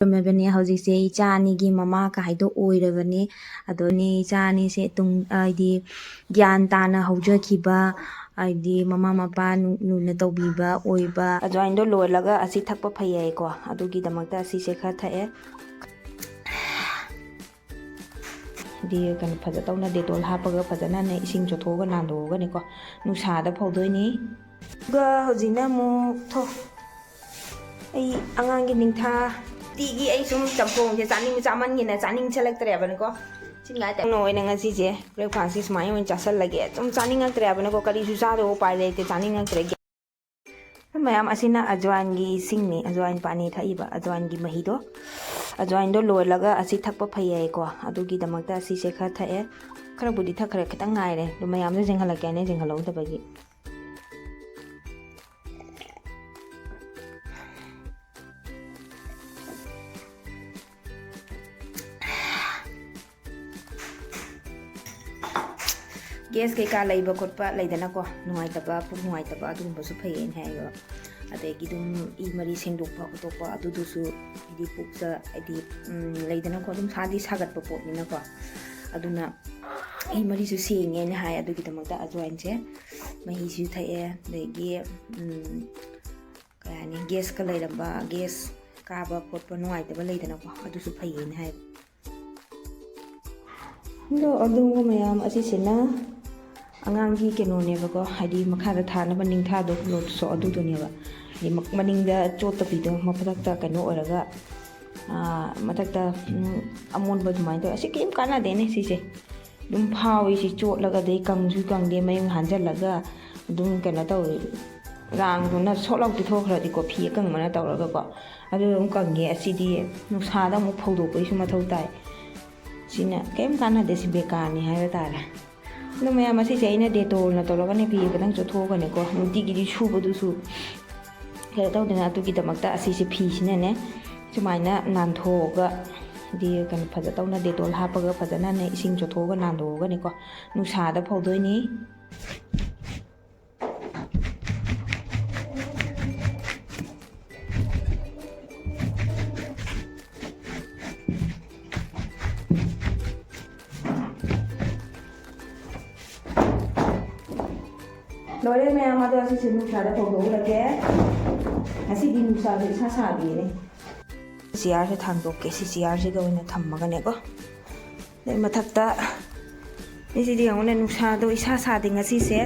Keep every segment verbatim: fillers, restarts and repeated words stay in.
ꯆꯨꯝꯃꯕꯅꯦ, ꯍꯧꯖꯤꯛꯁꯦ ꯏꯆꯥ ꯑꯅꯤꯒꯤ ꯃꯃꯥ ꯀꯥꯏꯗꯣ ꯑꯣꯏꯔꯕꯅꯦ꯫ ꯑꯗꯣꯅꯦ, ꯏꯆꯥ ꯑꯅꯤꯁꯦ ꯇꯨꯡ, ꯍꯥꯏꯗꯤ, ꯒ꯭ꯌꯥꯟ ꯇꯥꯅ ꯍꯧꯖꯈꯤꯕ, ꯍꯥꯏꯗꯤ, ꯃꯃꯥ ꯃꯄꯥ ꯅꯨ-, ꯂꯨꯅ ꯇꯧꯕꯤꯕ ꯑꯣꯏꯕ꯫ ꯑꯖꯋꯥꯏꯟꯗꯣ ꯂꯣꯜꯂꯒ ꯑꯁꯤ ꯊꯛꯄ ꯐꯩ ꯍꯥꯏꯀꯣ, ꯑꯗꯨꯒꯤꯗꯃꯛꯇ ꯑꯁꯤꯁꯦ ꯈꯔ ꯊꯛꯑꯦ꯫ ꯍꯥꯏꯗꯤ, ꯀꯩꯅꯣ, ꯐꯖ ꯇꯧꯅ ꯗꯦꯇꯣꯜ ꯍꯥꯞꯄꯒ ꯐꯖꯅꯅꯦ ꯏꯁꯤꯡ ꯆꯣꯠꯊꯣꯛꯑꯒ ꯅꯥꯟꯗꯣꯛꯑꯒꯅꯦꯀꯣ, ꯅꯨꯡꯁꯥꯗ ꯐꯧꯗꯣꯏꯅꯤ꯫ ꯑꯗꯨꯒ ꯍꯧꯖꯤꯛꯅ ꯑꯃꯨꯛ ꯊꯣ-, ꯑꯩ ꯑꯉꯥꯡꯒꯤ ꯅꯤꯡꯊꯥ ꯇꯤꯒꯤ ꯑꯩ ꯁꯨꯝ ꯆꯝꯊꯣꯡꯁꯦ ꯆꯥꯅꯤꯡ, ꯆꯥꯃꯟꯒꯤꯅ ꯆꯥꯅꯤꯡꯁꯜꯂꯛꯇ꯭ꯔꯦꯕꯅꯤꯀꯣ꯫ ꯁꯤꯅ ꯑꯣꯏꯅ ꯉꯁꯤꯁꯦ breakfastꯁꯦ ꯁꯨꯃꯥꯏꯅ ꯑꯣꯏꯅ ꯆꯥꯁꯜꯂꯒꯦ꯫ ꯁꯨꯝ ꯆꯥꯅꯤꯡꯉꯛꯇ꯭ꯔꯦꯕꯅꯤꯀꯣ, ꯀꯔꯤꯁꯨ ꯆꯥꯗꯧꯕ ꯎꯄꯥꯏ ꯂꯩꯇꯦ, ꯆꯥꯅꯤꯡꯉꯛꯇ꯭ꯔꯦ꯫ ꯃꯌꯥꯝ, ꯑꯁꯤꯅ ꯑꯖꯋꯥꯏꯟꯒꯤ ꯏꯁꯤꯡꯅꯤ, ꯑꯖꯋꯥꯏꯟ ꯄꯥꯅꯤ ꯊꯛꯏꯕ, ꯑꯖꯋꯥꯏꯟꯒꯤ ꯃꯍꯤꯗꯣ꯫ ꯑꯖꯋꯥꯏꯟꯗꯣ ꯂꯣꯜꯂꯒ ꯑꯁꯤ ꯊꯛꯄ ꯐꯩ ꯍꯥꯏꯀꯣ, ꯑꯗꯨꯒꯤꯗꯃꯛꯇ ꯑꯁꯤꯁꯦ ꯈꯔ ꯊꯛꯑꯦ꯫ ꯈꯔꯕꯨꯗꯤ ꯊꯛꯈ꯭ꯔꯦ, ꯈꯤꯇꯪ ꯉꯥꯏꯔꯦ, ꯑꯗꯨ ꯃꯌꯥꯝꯗꯣ ꯌꯦꯡꯍꯜꯂꯛꯀꯦ ꯍꯥꯏꯅ ꯌꯦꯡꯍꯜꯍꯧꯗꯕꯒꯤ꯫ ꯒ꯭ꯌꯥꯁ ꯀꯩꯀꯥ ꯂꯩꯕ ꯈꯣꯠꯄ ꯂꯩꯗꯅꯀꯣ, ꯅꯨꯡꯉꯥꯏꯇꯕ, ꯄꯨꯛ ꯅꯨꯡꯉꯥꯏꯇꯕ ꯑꯗꯨꯒꯨꯝꯕꯁꯨ ꯐꯩꯌꯦꯅ ꯍꯥꯏꯌꯦꯕ꯫ ꯑꯗꯒꯤ ꯑꯗꯨꯝ ꯏ ꯃꯔꯤ ꯁꯦꯡꯗꯣꯛꯄ ꯈꯣꯠꯇꯣꯛꯄ ꯑꯗꯨꯗꯨꯁꯨ, ꯍꯥꯏꯗꯤ ꯄꯨꯛꯇ, ꯍꯥꯏꯗꯤ, ꯎꯝ, ꯂꯩꯗꯅꯀꯣ, ꯑꯗꯨꯝ ꯁꯥꯗꯤ ꯁꯥꯒꯠꯄ ꯄꯣꯠꯅꯤꯅꯀꯣ, ꯑꯗꯨꯅ ꯏ ꯃꯔꯤꯁꯨ ꯁꯦꯡꯉꯦꯅ ꯍꯥꯏ꯫ ꯑꯗꯨꯒꯤꯗꯃꯛꯇ ꯑꯖꯋꯥꯏꯟꯁꯦ ꯃꯍꯤꯁꯨ ꯊꯛꯑꯦ, ꯑꯗꯒꯤ, ꯎꯝ, ꯀꯩ ꯍꯥꯏꯅꯤ, ꯒ꯭ꯌꯥꯁꯀ ꯂꯩꯔꯝꯕ, ꯒ꯭ꯌꯥꯁ ꯀꯥꯕ ꯈꯣꯠꯄ ꯅꯨꯡꯉꯥꯏꯇꯕ ꯂꯩꯗꯅꯀꯣ, ꯑꯗꯨꯁꯨ ꯐꯩꯌꯦꯅ ꯍꯥꯏ꯫ ꯑꯗꯣ ꯑꯗꯨꯒꯨꯝꯕ ꯃꯌꯥꯝ ꯑꯁꯤꯁꯤꯅ ꯑꯉꯥꯡꯒꯤ ꯀꯩꯅꯣꯅꯦꯕꯀꯣ, ꯍꯥꯏꯗꯤ ꯃꯈꯥꯗ ꯊꯥꯅꯕ ꯅꯤꯡꯊꯥꯗꯣ, ꯂꯣꯠꯁꯣ ꯑꯗꯨꯗꯨꯅꯦꯕ꯫ ꯍꯥꯏꯗꯤ ꯃ-, ꯃꯅꯤꯡꯗ ꯆꯣꯠꯇꯕꯤꯗꯣ, ꯃꯊꯛꯇ ꯀꯩꯅꯣ ꯑꯣꯏꯔꯒ, ꯑꯥ, ꯃꯊꯛꯇ, ꯎꯝ, ꯑꯃꯣꯟꯕ ꯑꯗꯨꯃꯥꯏꯅ ꯇꯧꯋꯦ꯫ ꯑꯁꯤ ꯀꯔꯤꯝ ꯀꯥꯟꯅꯗꯦꯅꯦ ꯁꯤꯁꯦ꯫ ꯑꯗꯨꯝ ꯐꯥꯎꯋꯤ ꯁꯤ ꯆꯣꯠꯂꯒ, ꯑꯗꯩ ꯀꯪꯁꯨ ꯀꯪꯗꯦ, ꯃꯌꯨꯡ ꯍꯥꯟꯖꯜꯂꯒ ꯑꯗꯨꯝ ꯀꯩꯅꯣ ꯇꯧꯋꯤ꯫ ꯔꯥꯡꯗꯨꯅ ꯁꯣꯠ ꯂꯥꯎ ꯇꯤꯊꯣꯛꯈ꯭ꯔꯗꯤꯀꯣ, ꯐꯤ ꯑꯀꯪꯕꯅ ꯇꯧꯔꯒꯀꯣ, ꯑꯗꯨ ꯑꯗꯨꯝ ꯀꯪꯉꯦ꯫ ꯑꯁꯤꯗꯤ ꯅꯨꯡꯁꯥꯗ ꯑꯃꯨꯛ ꯐꯧꯗꯣꯛꯄꯒꯤꯁꯨ ꯃꯊꯧ ꯇꯥꯏ꯫ ꯁꯤꯅ ꯀꯔꯤꯝ ꯀꯥꯟꯅꯗꯦ, ꯁꯤ ꯕꯦꯀꯥꯔꯅꯤ ꯍꯥꯏꯕ ꯇꯥꯔꯦ꯫ ꯑꯗꯣ ꯃꯌꯥꯝ, ꯑꯁꯤꯁꯦ ꯑꯩꯅ ꯗꯦꯇꯣꯜꯅ ꯇꯧꯔꯒꯅꯦ ꯐꯤ ꯈꯤꯇꯪ ꯆꯣꯠꯊꯣꯛꯑꯒꯅꯦꯀꯣ, ꯅꯨꯡꯇꯤꯒꯤꯗꯤ ꯁꯨꯕꯗꯨꯁꯨ ꯀꯩꯅꯣ ꯇꯧꯗꯅ, ꯑꯗꯨꯒꯤꯗꯃꯛꯇ ꯑꯁꯤꯁꯦ ꯐꯤꯁꯤꯅꯅꯦ ꯁꯨꯃꯥꯏꯅ ꯅꯥꯟꯊꯣꯛꯑꯒ, ꯍꯥꯏꯗꯤ ꯀꯩꯅꯣ, ꯐꯖ ꯇꯧꯅ ꯗꯦꯇꯣꯜ ꯍꯥꯞꯄꯒ ꯐꯖꯅꯅꯦ ꯏꯁꯤꯡ ꯆꯣꯠꯊꯣꯛꯑꯒ ꯅꯥꯟꯊꯣꯛꯑꯒꯅꯦꯀꯣ, ꯅꯨꯡꯁꯥꯗ ꯐꯧꯗꯣꯏꯅꯤ꯫ ꯂꯣꯏꯔꯦ ꯃꯌꯥꯝ, ꯑꯗꯣ ꯑꯁꯤꯁꯦ ꯅꯨꯡꯁꯥꯗ ꯐꯧꯗꯣꯛꯎꯔꯒꯦ꯫ ꯉꯁꯤꯗꯤ ꯅꯨꯡꯁꯥꯁꯦ ꯏꯁꯥ ꯁꯥꯗꯦꯅꯦ꯫ ꯆꯤꯌꯥꯔꯁꯦ ꯊꯥꯡꯗꯣꯛꯀꯦ, ꯁꯤ ꯆꯤꯌꯥꯔꯁꯤꯒ ꯑꯣꯏꯅ ꯊꯝꯃꯒꯅꯦꯀꯣ꯫ ꯑꯗꯩ ꯃꯊꯛꯇ ꯑꯩꯁꯤꯗꯤ ꯌꯦꯡꯉꯨꯅꯦ, ꯅꯨꯡꯁꯥꯗꯣ ꯏꯁꯥ ꯁꯥꯗꯦ ꯉꯁꯤꯁꯦ꯫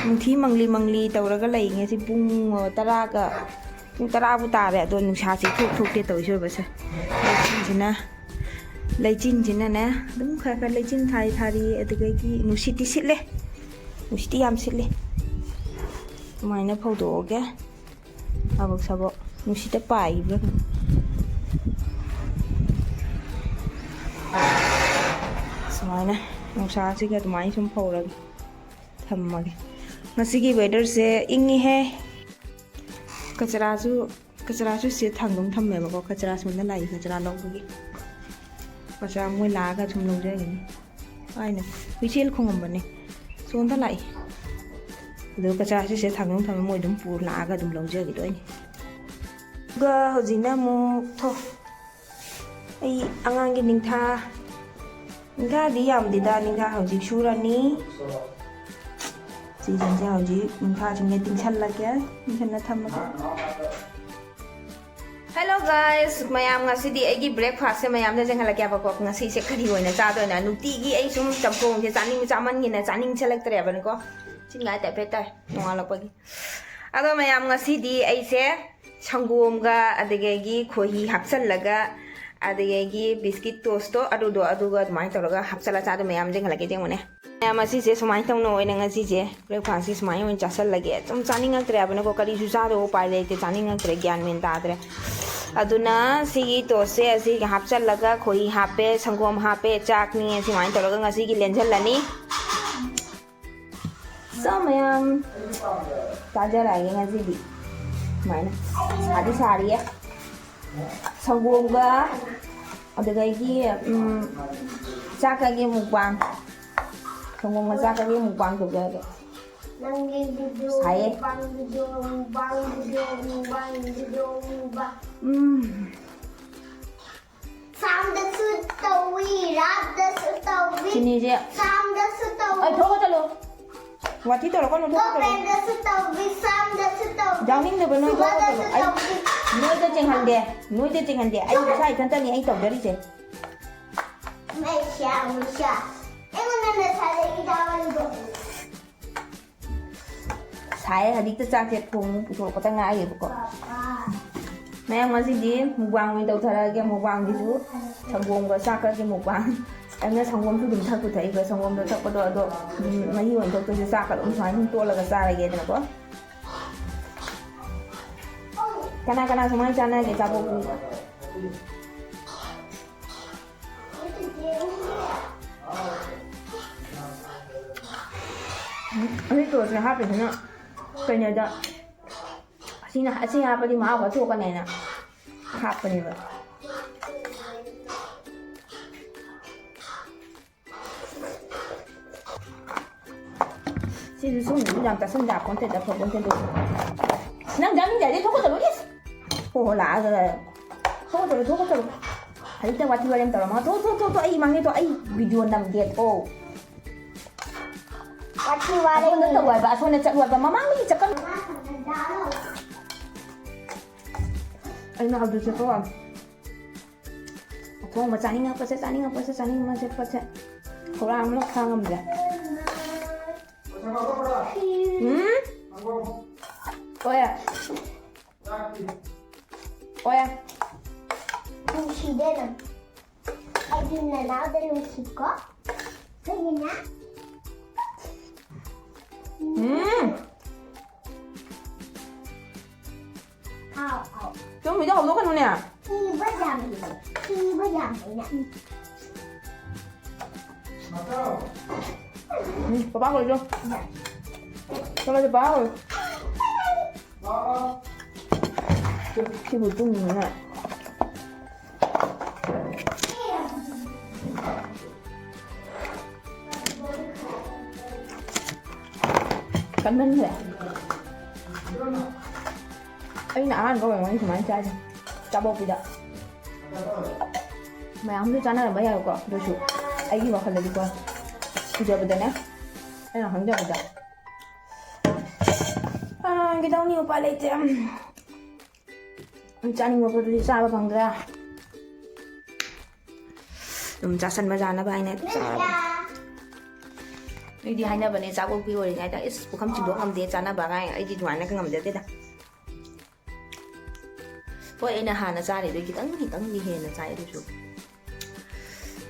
ꯅꯨꯡꯊꯤ ꯃꯪꯂꯤ ꯃꯪꯂꯤ ꯇꯧꯔꯒ ꯂꯩ꯫ ꯉꯁꯤ ꯄꯨꯡ, ꯑ, ꯇꯔꯥꯒ, ꯄꯨꯡ ꯇꯔꯥꯕꯨ ꯇꯥꯔꯦ, ꯑꯗꯣ ꯅꯨꯡꯁꯥꯁꯦ ꯊꯣꯛ ꯊꯣꯛꯇꯦ ꯇꯧꯔꯤꯁꯦ ꯑꯣꯏꯕꯁꯦ꯫ ꯂꯩꯆꯤꯟꯁꯤꯅ, ꯂꯩꯆꯤꯟꯁꯤꯅꯅꯦ ꯑꯗꯨꯝ ꯈꯔ ꯈꯔ ꯂꯩꯆꯤꯟ ꯊꯥꯔꯤ ꯊꯥꯔꯤ, ꯑꯗꯨꯗꯒꯤ ꯅꯨꯡꯁꯤꯠꯇꯤ ꯁꯤꯠꯂꯦ, ꯅꯨꯡꯁꯤꯠꯇꯤ ꯌꯥꯝ ꯁꯤꯠꯂꯦ꯫ ꯑꯗꯨꯃꯥꯏꯅ ꯐꯧꯗꯣꯛꯑꯒꯦ꯫ ꯊꯕꯛ ꯁꯕꯛ ꯅꯨꯡꯁꯤꯠꯇ ꯄꯥꯏꯈꯤꯕ꯭ꯔꯥ ꯀꯩꯅꯣ? ꯁꯨꯃꯥꯏꯅ ꯅꯨꯡꯁꯥꯁꯤꯒ ꯑꯗꯨꯃꯥꯏꯅ ꯁꯨꯝ ꯐꯧꯔꯒ ꯊꯝꯃꯒꯦ꯫ ꯉꯁꯤꯒꯤ ꯋꯦꯗꯔꯁꯦ ꯏꯪꯉꯤꯍꯦ꯫ ꯀꯆꯔꯥꯁꯨ, ꯀꯆꯔꯥꯁꯨ ꯁꯤꯗ ꯊꯥꯡꯗꯣꯛ ꯊꯝꯃꯦꯕꯀꯣ꯫ ꯀꯆꯔꯥ ꯁꯣꯝꯗ ꯂꯥꯛꯏ, ꯀꯆꯔꯥ ꯂꯧꯕꯒꯤ꯫ ꯀꯆꯔꯥ ꯃꯣꯏ ꯂꯥꯛꯑꯒ ꯁꯨꯝ ꯂꯧꯖꯒꯅꯤ꯫ ꯍꯥꯏꯅ ꯍꯨꯏꯁꯦꯜ ꯈꯣꯡꯉꯝꯕꯅꯦ꯫ ꯁꯣꯝꯗ ꯂꯥꯛꯏ꯫ ꯑꯗꯨꯒ ꯀꯆꯔꯥꯁꯦ ꯁꯤꯗ ꯊꯥꯡꯗꯣꯛ ꯊꯝꯃꯦ, ꯃꯣꯏ ꯑꯗꯨꯝ ꯄꯨꯔ ꯂꯥꯛꯑꯒ ꯑꯗꯨꯝ ꯂꯧꯖꯈꯤꯗꯣꯏꯅꯤ꯫ ꯑꯗꯨꯒ ꯍꯧꯖꯤꯛꯅ ꯑꯃꯨꯛ ꯊꯣ-, ꯑꯩ ꯑꯉꯥꯡꯒꯤ ꯅꯤꯡꯊꯥ, ꯅꯤꯡꯊꯥꯗꯤ ꯌꯥꯝꯗꯦꯗ, ꯅꯤꯡꯊꯥ ꯍꯧꯖꯤꯛ ꯁꯨꯔꯅꯤ꯫ ꯁꯤꯁꯤꯡꯁꯦ ꯍꯧꯖꯤꯛ ꯅꯤꯡꯊꯥꯁꯤꯡꯁꯦ ꯇꯤꯡꯁꯜꯂꯒꯦ, ꯇꯤꯡꯁꯜꯂ ꯊꯝꯃꯒꯦ꯫ Hello guys, ꯃꯌꯥꯝ, ꯉꯁꯤꯗꯤ ꯑꯩꯒꯤ breakfastꯁꯦ ꯃꯌꯥꯝꯗ ꯌꯦꯡꯍꯜꯂꯛꯀꯦꯕꯀꯣ꯫ ꯉꯁꯤꯁꯦ ꯀꯔꯤ ꯑꯣꯏꯅ ꯆꯥꯗꯣꯏꯅꯣ? ꯅꯨꯡꯇꯤꯒꯤ ꯑꯩ ꯁꯨꯝ ꯆꯝꯊꯣꯡꯁꯦ ꯆꯥꯅꯤꯡ ꯆꯥꯃꯟꯒꯤꯅ ꯆꯥꯅꯤꯡꯁꯜꯂꯛꯇ꯭ꯔꯦꯕꯅꯤꯀꯣ꯫ ꯁꯤꯅꯤꯡꯉꯥꯏ ꯇꯥꯏꯐꯦꯠ ꯇꯥꯏ ꯅꯣꯡꯉꯥꯜꯂꯛꯄꯒꯤ꯫ ꯑꯗꯣ ꯃꯌꯥꯝ, ꯉꯁꯤꯗꯤ ꯑꯩꯁꯦ ꯁꯪꯒꯣꯝꯒ ꯑꯗꯨꯗꯒꯤ ꯈꯣꯏꯍꯤ ꯍꯥꯞꯆꯜꯂꯒ, ꯑꯗꯨꯗꯒꯤ biscuit toastꯇꯣ ꯑꯗꯨꯗꯣ, ꯑꯗꯨꯒ ꯑꯗꯨꯃꯥꯏꯅ ꯇꯧꯔꯒ ꯍꯥꯞꯆꯜꯂ ꯆꯥꯗꯣꯏ꯫ ꯃꯌꯥꯝ ꯌꯦꯡꯍꯜꯂꯛꯀꯦ, ꯌꯦꯡꯉꯨꯅꯦ꯫ ꯃꯌꯥꯝ, ꯑꯁꯤꯁꯦ ꯁꯨꯃꯥꯏꯅ ꯇꯧꯅ ꯑꯣꯏꯅ ꯉꯁꯤꯁꯦ breakfastꯁꯦ ꯁꯨꯃꯥꯏꯅ ꯑꯣꯏꯅ ꯆꯥꯁꯜꯂꯒꯦ꯫ ꯁꯨꯝ ꯆꯥꯅꯤꯡꯉꯛꯇ꯭ꯔꯦ ꯍꯥꯏꯕꯅꯀꯣ, ꯀꯔꯤꯁꯨ ꯆꯥꯗꯧꯕ ꯎꯄꯥꯏ ꯂꯩꯇꯦ, ꯆꯥꯅꯤꯡꯉꯛꯇ꯭ꯔꯦ, ꯒ꯭ꯌꯥꯟ ꯃꯦꯟ ꯇꯥꯗ꯭ꯔꯦ꯫ ꯑꯗꯨꯅ ꯁꯤꯒꯤ toastꯁꯦ ꯑꯁꯤꯒ ꯍꯥꯞꯆꯜꯂꯒ, ꯈꯣꯏꯍꯤ ꯍꯥꯞꯄꯦ, ꯁꯪꯒꯣꯝ ꯍꯥꯞꯄꯦ, ꯆꯥꯛꯅꯤ, ꯁꯨꯃꯥꯏꯅ ꯇꯧꯔꯒ ꯉꯁꯤꯒꯤ ꯂꯦꯟꯖꯜꯂꯅꯤ꯫ So ꯃꯌꯥꯝ, ꯆꯥꯖꯔꯛꯑꯒꯦ ꯉꯁꯤꯗꯤ꯫ ꯁꯨꯃꯥꯏꯅ ꯁꯥꯗꯤ ꯁꯥꯔꯤꯌꯦ꯫ ꯁꯪꯒꯣꯝꯒ ꯑꯗꯨꯗꯒꯤ, ꯎꯝ, ꯆꯥꯛꯀꯒꯤ mukbang꯫ ꯁꯪꯒꯣꯝꯒ ꯆꯥꯛꯀꯒꯤ mukbang ꯇꯧꯖꯔꯒꯦ꯫ ꯅꯪꯒꯤ video, ꯁꯥꯏꯌꯦ꯫ Mukbang video, mukbang video, mukbang video, mukbang꯫ ꯎꯝ꯫ ꯁꯥꯡꯗꯁꯨ ꯇꯧꯏ, ꯔꯥꯞꯇꯁꯨ ꯇꯧꯏ꯫ ꯆꯤꯅꯤꯁꯦ꯫ ꯁꯥꯡꯗꯁꯨ ꯇꯧꯏ꯫ ꯑꯩ ꯊꯣꯛꯑ ꯆꯠꯂꯣ꯫ ꯋꯥꯊꯤ ꯇꯧꯔꯛꯀꯅꯨ, ꯊꯣꯛꯄ ꯇꯧꯔꯛꯀꯅꯨ꯫ ꯒꯣꯔꯃꯦꯟꯗꯁꯨ ꯇꯧꯕꯤ, ꯐꯥꯔꯝꯗꯁꯨ ꯇꯧꯕꯤ, ꯌꯥꯎꯅꯤꯡꯗꯕ ꯅꯣꯏ ꯊꯣꯛꯄ ꯁꯨꯕꯗꯁꯨ ꯇꯧꯔꯛꯑꯣ꯫ ꯑꯩ ꯇꯧꯕꯤ꯫ ꯅꯣꯏꯗ ꯆꯦꯡꯍꯟꯗꯦ, ꯅꯣꯏꯗ ꯆꯦꯡꯍꯟꯗꯦ꯫ ꯑꯩ ꯏꯁꯥ ꯏꯊꯟꯇꯅꯤ ꯑꯩ ꯇꯧꯖꯔꯤꯁꯦ꯫ ꯃꯩꯁꯥ, ꯃꯩꯁꯥ꯫ ꯑꯩꯉꯣꯟꯗ ꯅꯁꯥꯗꯒꯤ ꯆꯥꯕ ꯂꯨꯗꯣ꯫ ꯁꯥꯏꯌꯦ, ꯍꯧꯖꯤꯛꯇ ꯆꯥꯛꯁꯦ ꯊꯣꯡ ꯄꯨꯊꯣꯔꯛꯄꯗ ꯉꯥꯏꯔꯤꯕꯀꯣ꯫ ꯄꯥꯄꯥ꯫ ꯃꯌꯥꯝ ꯉꯁꯤꯗꯤ mukbang ꯑꯣꯏꯅ ꯇꯧꯊꯔꯛꯑꯒꯦ꯫ Mukbangꯒꯤꯁꯨ ꯁꯪꯒꯣꯝꯒ ꯆꯥꯛꯀꯒꯤ mukbang꯫ ꯑꯩꯅ ꯁꯪꯒꯣꯝꯁꯨ ꯑꯗꯨꯝ ꯊꯛꯄꯨ ꯊꯛꯏꯀꯣ꯫ ꯁꯪꯒꯣꯝꯗꯣ ꯊꯛꯄꯗꯣ ꯑꯗꯣ, ꯎꯝ, ꯃꯍꯤ ꯑꯣꯏꯅ ꯊꯛꯇꯣꯏꯁꯨ ꯆꯥꯛꯀ ꯑꯗꯨꯝ ꯁꯨꯃꯥꯏꯅ ꯑꯗꯨꯝ ꯇꯣꯠꯂꯒ ꯆꯥꯔꯒꯦꯗꯅꯀꯣ꯫ ꯀꯅꯥ ꯀꯅꯥ ꯁꯨꯃꯥꯏꯅ ꯆꯥꯅꯒꯦ ꯆꯥꯕꯣꯛꯄꯨ? ꯑꯁꯤ ꯇꯣꯁꯅ ꯍꯥꯞꯄꯤꯁꯤꯅ ꯀꯩꯅꯣꯗ, ꯑꯁꯤꯅ, ꯑꯁꯤ ꯍꯥꯞꯄꯗꯤ ꯃꯍꯥꯎ ꯈꯔ ꯊꯣꯛꯀꯅꯦꯅ ꯍꯥꯞꯄꯅꯦꯕ꯫ ꯁꯤꯁꯨ ꯁꯨꯝ ꯌꯥꯝ ꯆꯥꯁꯤꯟ ꯌꯥꯄꯣꯟꯇꯦꯗ, ꯐꯄꯣꯟꯇꯦ ꯑꯗꯨ꯫ ꯅꯪ ꯆꯥꯅꯤꯡꯗꯦ ꯍꯥꯏꯗꯤ ꯊꯣꯛꯀꯗꯧꯕ, ꯏꯁ! ꯍꯣ ꯍꯣ ꯂꯥꯛꯑꯒ ꯊꯣꯛꯀꯗꯧꯕ, ꯊꯣꯛꯀꯗꯧꯕ꯫ ꯍꯧꯖꯤꯛꯇ ꯋꯥꯊꯤ ꯋꯥꯔꯦꯝ ꯇꯧꯔꯝꯃꯒ ꯊꯣꯛ, ꯊꯣꯛ, ꯊꯣꯛ, ꯊꯣꯛ, ꯑꯩ ꯃꯥꯡꯉꯦ ꯊꯣꯛ, ꯑꯩ video ꯅꯝꯒꯦ ꯊꯣꯛ꯫ ꯋꯥꯊꯤ ꯋꯥꯔꯦꯝ꯫ ꯑꯁꯣꯝꯗ ꯇꯧ ꯍꯥꯏꯕ, ꯑꯁꯣꯝꯗ ꯆꯠꯂꯨ ꯍꯥꯏꯕ, ꯃꯃꯥꯡꯗꯒꯤ ꯆꯠꯀꯅꯨ꯫ ꯑꯩꯅ ꯍꯧꯖꯤꯛ ꯆꯠꯄ ꯋꯥꯅꯤ꯫ ꯑꯊꯣꯡꯕ ꯆꯥꯅꯤꯡꯉꯛꯄꯁꯦ, ꯆꯥꯅꯤꯡꯉꯛꯄꯁꯦ, ꯆꯥꯅꯤꯡꯉꯛꯄꯁꯦ꯫ ꯈꯧꯔꯥꯡꯕꯅ ꯈꯥꯡꯉꯝꯗ꯭ꯔꯦ꯫ ꯎꯝ? ꯍꯣꯏ꯫ ꯍꯣꯏ꯫ ꯅꯨꯡꯁꯤꯗꯦ ꯅꯪ꯫ ꯑꯩꯗꯤ ꯅꯅꯥꯎꯗ ꯅꯨꯡꯁꯤꯀꯣ꯫ ꯑꯩꯈꯣꯏꯅꯤꯅ꯫ ꯎꯝ꯫ ꯑꯥꯎ, ꯑꯥꯎ꯫ ꯆꯨꯝꯃꯤꯗꯣ ꯍꯧꯗꯣꯛꯀꯅꯨꯅꯦ꯫ ꯊꯤꯕ ꯌꯥꯝ ꯍꯩꯅ꯫ ꯊꯤꯕ ꯌꯥꯝ ꯍꯩꯅ꯫ ꯎꯝ꯫ ꯎꯝ, ꯄꯄꯥ ꯀꯧꯔꯤꯗꯣ꯫ ꯆꯠꯂꯣ, ꯄꯄꯥ ꯀꯧꯔꯤ꯫ ꯁꯤꯕꯨ ꯇꯨꯝꯃꯤꯅꯦ꯫ ꯀꯟꯃꯟꯈ꯭ꯔꯦ꯫ ꯑꯩꯅ ꯑꯍꯥꯟꯕ ꯑꯣꯏꯔꯝꯒꯅꯤ ꯁꯨꯃꯥꯏꯅ ꯆꯥꯏꯁꯦ, ꯆꯥꯕꯣꯛꯄꯤꯗ꯫ ꯃꯌꯥꯝꯁꯨ ꯆꯥꯅꯔꯝꯕ ꯌꯥꯏꯀꯣ, ꯑꯗꯨꯁꯨ ꯑꯩꯒꯤ ꯋꯥꯈꯜꯗꯗꯤꯀꯣ, ꯎꯖꯕꯗꯅꯦ, ꯑꯩꯅ ꯈꯪꯖꯕꯗ꯫ ꯈꯤꯇꯪꯅꯤ, ꯎꯄꯥꯏ ꯂꯩꯇꯦ꯫ ꯆꯥꯅꯤꯡꯕ ꯄꯣꯠꯇꯨꯗꯤ ꯆꯥꯕ ꯐꯪꯗ꯭ꯔꯦ꯫ ꯑꯗꯨꯝ ꯆꯥꯁꯟꯕ ꯌꯥꯅꯕ ꯍꯥꯏꯅ ꯑꯗꯨꯝ ꯆꯥꯔꯕ꯫ ꯑꯩꯗꯤ ꯍꯥꯏꯅꯕꯅꯦ, ꯆꯥꯛ ꯑꯣꯛꯄꯤ ꯑꯣꯏꯔꯤꯉꯩꯗ, "ꯏꯁ, ꯄꯨꯈꯝ ꯆꯤꯟꯗꯣꯛ ꯉꯝꯗꯦ ꯆꯥꯅꯕ" ꯀꯥꯏꯅ꯫ ꯑꯩꯗꯤ ꯑꯗꯨꯃꯥꯏꯅꯒ ꯉꯝꯖꯗꯦꯗ꯫ ꯍꯣꯏ, ꯑꯩꯅ ꯍꯥꯟꯅ ꯆꯥꯔꯤꯗꯨ ꯈꯤꯇꯪ ꯈꯤꯇꯪꯗꯤ ꯍꯦꯟꯅ ꯆꯥꯏ, ꯑꯗꯨꯁꯨ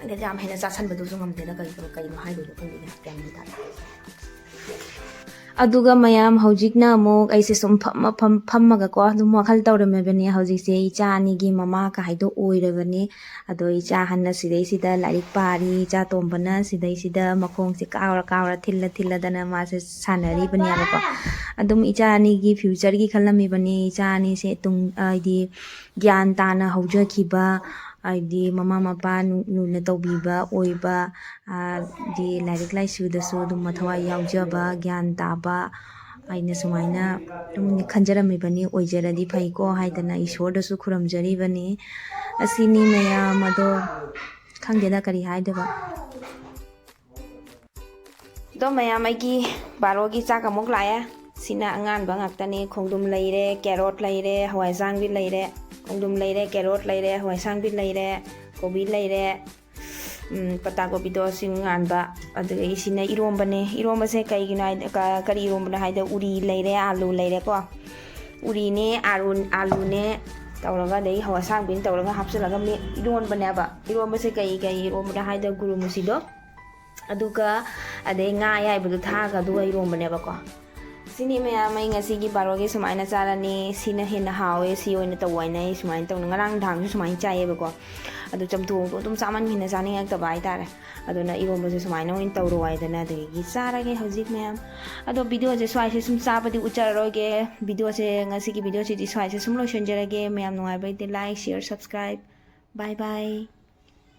ꯑꯩꯅ ꯌꯥꯝ ꯍꯦꯟꯅ ꯆꯥꯁꯟꯕꯗꯨꯁꯨ ꯉꯝꯗꯦꯗ꯫ ꯀꯩꯅꯣ, ꯀꯩꯅꯣ ꯍꯥꯏꯗꯣꯏꯅꯣ ꯈꯪꯗꯦ, ꯒ꯭ꯌꯥꯟ ꯃꯦꯟ ꯇꯥꯗꯦ꯫ ꯑꯗꯨꯒ ꯃꯌꯥꯝ, ꯍꯧꯖꯤꯛꯅ ꯑꯃꯨꯛ ꯑꯩꯁꯦ ꯁꯨꯝ ꯐꯝꯃ-, ꯐꯝ-, ꯐꯝꯃꯒꯀꯣ ꯑꯗꯨꯝ ꯋꯥꯈꯜ ꯇꯧꯔꯝꯃꯤꯕꯅꯦ꯫ ꯍꯧꯖꯤꯛꯁꯦ ꯏꯆꯥ ꯑꯅꯤꯒꯤ ꯃꯃꯥ ꯀꯥꯏꯗꯣ ꯑꯣꯏꯔꯕꯅꯦ꯫ ꯑꯗꯣ ꯏꯆꯥ ꯑꯍꯟꯅ ꯁꯤꯗꯩꯁꯤꯗ ꯂꯥꯏꯔꯤꯛ ꯄꯥꯔꯤ, ꯏꯆꯥ ꯇꯣꯝꯕꯅ ꯁꯤꯗꯩꯁꯤꯗ ꯃꯈꯣꯡꯁꯦ ꯀꯥꯎꯔ ꯀꯥꯎꯔ, ꯊꯤꯜꯂ ꯊꯤꯜꯂꯗꯅ ꯃꯥꯁꯦ ꯁꯥꯟꯅꯔꯤꯕꯅꯦꯕꯀꯣ꯫ ꯑꯗꯨꯝ ꯏꯆꯥ ꯑꯅꯤꯒꯤ future ꯒꯤ ꯈꯜꯂꯝꯃꯤꯕꯅꯦ꯫ ꯏꯆꯥ ꯑꯅꯤꯁꯦ ꯇꯨꯡ, ꯍꯥꯏꯗꯤ ꯒ꯭ꯌꯥꯟ ꯇꯥꯅ ꯍꯧꯖꯈꯤꯕ, ꯍꯥꯏꯗꯤ ꯃꯃꯥ ꯃꯄꯥ ꯅꯨ-, ꯂꯨꯅ ꯇꯧꯕꯤꯕ ꯑꯣꯏꯕ, ꯍꯥꯏꯗꯤ ꯂꯥꯏꯔꯤꯛ ꯂꯥꯏꯁꯨꯗꯁꯨ ꯑꯗꯨꯝ ꯃꯊꯋꯥꯏ ꯌꯥꯎꯖꯕ, ꯒ꯭ꯌꯥꯟ ꯇꯥꯕ, ꯑꯩꯅ ꯁꯨꯃꯥꯏꯅ ꯑꯗꯨꯝ ꯈꯟꯖꯔꯝꯃꯤꯕꯅꯤ, ꯑꯣꯏꯖꯔꯗꯤ ꯐꯩꯀꯣ ꯍꯥꯏꯗꯅ ꯏꯁꯣꯔꯗꯁꯨ ꯈꯨꯔꯨꯝꯖꯔꯤꯕꯅꯤ꯫ ꯑꯁꯤꯅꯤ ꯃꯌꯥꯝ꯫ ꯑꯗꯣ ꯈꯪꯗꯦꯗ ꯀꯔꯤ ꯍꯥꯏꯗꯣꯏꯕ꯫ ꯑꯗꯣ ꯃꯌꯥꯝ, ꯑꯩꯒꯤ ꯕꯥꯔꯣꯒꯤ ꯆꯥꯛ ꯑꯃꯨꯛ ꯂꯥꯛꯑꯦ꯫ ꯁꯤꯅ ꯑꯉꯥꯟꯕ ꯉꯥꯛꯇꯅꯤ꯫ ꯈꯣꯡꯗ꯭ꯔꯨꯝ ꯂꯩꯔꯦ, carrot ꯂꯩꯔꯦ, ꯍꯋꯥꯏ ꯑꯁꯥꯡꯕꯤ ꯂꯩꯔꯦ, ꯈꯣꯡꯗ꯭ꯔꯨꯝ ꯂꯩꯔꯦ, carrot ꯂꯩꯔꯦ, ꯍꯋꯥꯏ ꯑꯁꯥꯡꯕꯤ ꯂꯩꯔꯦ, ꯀꯣꯕꯤ ꯂꯩꯔꯦ, ꯎꯝ, ꯄꯇꯥ ꯀꯣꯕꯤꯗꯣ ꯁꯤ ꯉꯥꯟꯕ꯫ ꯑꯗꯨꯗꯒꯤ ꯁꯤꯅ ꯏꯔꯣꯝꯕꯅꯦ꯫ ꯏꯔꯣꯝꯕꯁꯦ ꯀꯩꯒꯤꯅꯣ ꯍꯥꯏꯗ-, ꯀ-, ꯀꯔꯤ ꯏꯔꯣꯝꯕꯅꯣ ꯍꯥꯏꯗ, ꯎꯔꯤ ꯂꯩꯔꯦ, ꯑꯥꯂꯨ ꯂꯩꯔꯦꯀꯣ꯫ ꯎꯔꯤꯅꯦ, ꯑꯥꯔꯨ-, ꯑꯥꯂꯨꯅꯦ ꯇꯧꯔꯒ, ꯑꯗꯩ ꯍꯋꯥꯏ ꯑꯁꯥꯡꯕꯤꯅ ꯇꯧꯔꯒ ꯍꯥꯞꯆꯤꯜꯂꯒ ꯃꯦꯠ-, ꯏꯔꯣꯟꯕꯅꯦꯕ꯫ ꯏꯔꯣꯟꯕꯁꯦ ꯀꯩ ꯀꯩ ꯏꯔꯣꯟꯕꯅꯣ ꯍꯥꯏꯗ, ꯒꯨꯔꯨ ꯃꯨꯁꯤꯗꯣ, ꯑꯗꯨꯒ ꯑꯗꯩ ꯉꯥ ꯑꯌꯥꯏꯕꯗꯣ ꯊꯥꯛꯑꯒ ꯑꯗꯨꯒ ꯏꯔꯣꯝꯕꯅꯦꯕꯀꯣ꯫ ꯁꯤꯅꯤ ꯃꯌꯥꯝ, ꯑꯩ ꯉꯁꯤꯒꯤ ꯕꯥꯔꯣꯒꯤ ꯁꯨꯃꯥꯏꯅ ꯆꯥꯔꯅꯤ꯫ ꯁꯤꯅ ꯍꯦꯟꯅ ꯍꯥꯎꯋꯦ, ꯁꯤ ꯑꯣꯏꯅ ꯇꯧ ꯍꯥꯏꯅ ꯑꯩ ꯁꯨꯃꯥꯏꯅ ꯇꯧꯅ꯫ ꯉꯔꯥꯡ ꯅꯨꯡꯗꯥꯡꯁꯨ ꯁꯨꯃꯥꯏꯅ ꯆꯥꯏꯌꯦꯕꯀꯣ꯫ ꯑꯗꯨ ꯆꯝꯊꯣꯡꯗꯣ ꯑꯗꯨꯝ ꯆꯥꯃꯟꯈꯤꯅ ꯆꯥꯅꯤꯡꯉꯛꯇꯕ ꯍꯥꯏꯇꯥꯔꯦ꯫ ꯑꯗꯨꯅ ꯏꯔꯣꯝꯕꯁꯦ ꯁꯨꯃꯥꯏꯅ ꯑꯣꯏꯅ ꯇꯧꯔꯣ ꯍꯥꯏꯗꯅ ꯑꯗꯨꯗꯒꯤ ꯆꯥꯔꯒꯦ ꯍꯧꯖꯤꯛ ꯃꯌꯥꯝ꯫ ꯑꯗꯣ video ꯁꯦ ꯁ꯭ꯋꯥꯏꯁꯦ ꯁꯨꯝ ꯆꯥꯕꯗꯤ ꯎꯠꯆꯔꯔꯣꯏꯒꯦ꯫ Video ꯁꯦ, ꯉꯁꯤꯒꯤ video ꯁꯤꯗꯤ ꯁ꯭ꯋꯥꯏꯁꯦ ꯁꯨꯝ ꯂꯣꯏꯁꯤꯟꯖꯔꯒꯦ꯫ ꯃꯌꯥꯝ ꯅꯨꯡꯉꯥꯏꯕ ꯑꯣꯏꯗꯤ like, share, subscribe꯫ Bye bye꯫